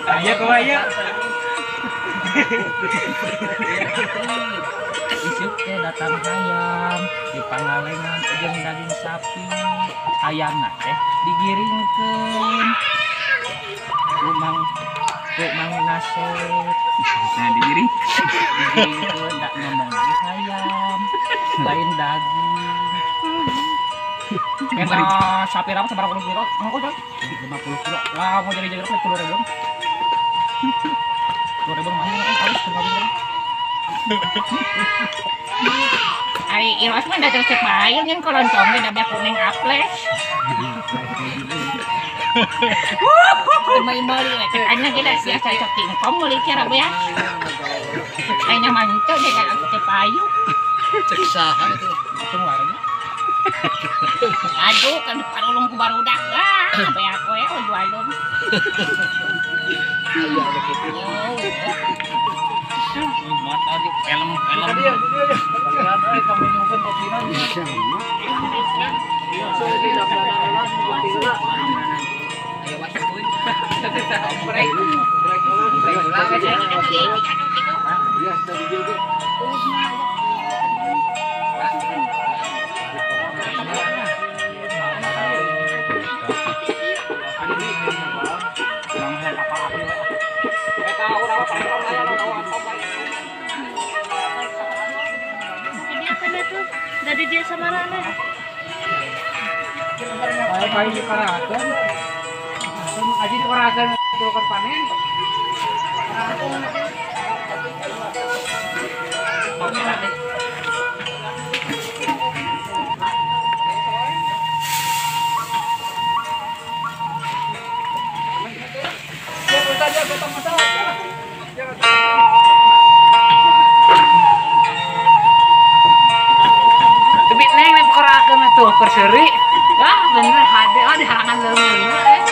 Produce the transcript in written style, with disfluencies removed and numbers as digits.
Aya kumaha? Isuk teh datang hayam di pangalengan jeung daging sapi. Hayamna teh digiringkeun. Ku Mang Nasep. Nah, digiring. Digiringkeun da ngomong lagi hayam, lain daging. Eta sapi rapat sabaraha puluh kilo? Ongko coy. 50 kilo. Lah mau jadi jadi 10 ribu. 2 ribu lumayan halus kawin. Ari Iros mah da resep bae nyen koloncong ge da beak kuning aples. Teu meuli we cek aing ge da biasa cok tingkong meuli cara beas. Aing mah henteu ge ka teu payu. Cek saha itu. Tunggu warna. Aduh kan parulung ku barudak ah beak we jualun. Aya begitu. Mata di film-film. Ini apa tuh? Dari dia sama Rana. Kayu dikarakan. Aji dikarakan tukar panen. Tebit neng nih perkarakan tuh perseri. Wah bener hade, oh dihalangan leungeun.